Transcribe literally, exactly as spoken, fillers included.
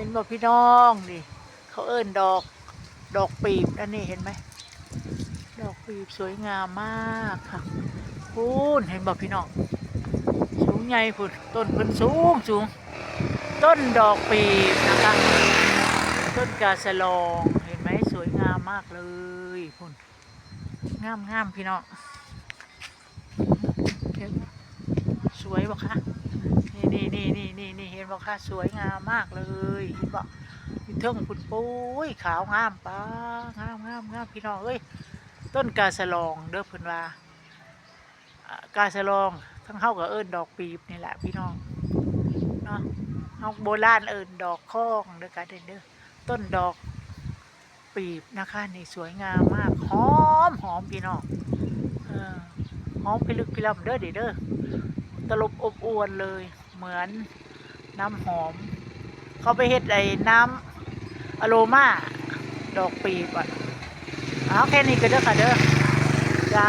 เห็นบ่พี่น้องนี่ เขาเอิ้นดอก ดอกปีบ อันนี้เห็นไหม ดอกปีบสวยงามมากค่ะ พู้น เห็นบ่พี่น้อง สูงใหญ่พู้น ต้นเพิ่นสูงสูง ต้นดอกปีบนะคะ ต้นกาสะลอง เห็นไหม สวยงามมากเลยพู้น งามงามพี่น้อง เห็น สวยบ่คะ นี่นี่นี่นี่นี่นี่ เห็นบ่คะ สวยงามมากเลย เห็นบ่ อยู่เทิงพุ้น ปุ้ย ขาวงาม ป๊า งามงามงามพี่น้องเอ้ย ต้นกาสะลองเด้อเพิ่นว่า อ่ากาสะลอง ทางเฮาก็เอิ้นดอกปีบนี่แหละพี่น้อง เนาะ เฮาโบราณเอิ้นดอกคองเด้อค่ะเด้อ ต้นดอกปีบนะคะ นี่สวยงามมาก หอมหอมพี่น้อง เออ หอมพิลึกพิล่ำเด้อเด้อ ตลบอบอวลเลย เหมือนน้ำหอม เขาไปเฮ็ดไอ้น้ำอโรมา ดอกปีบอะ เอาแค่นี้ก็เด้อค่ะเด้อ จ้า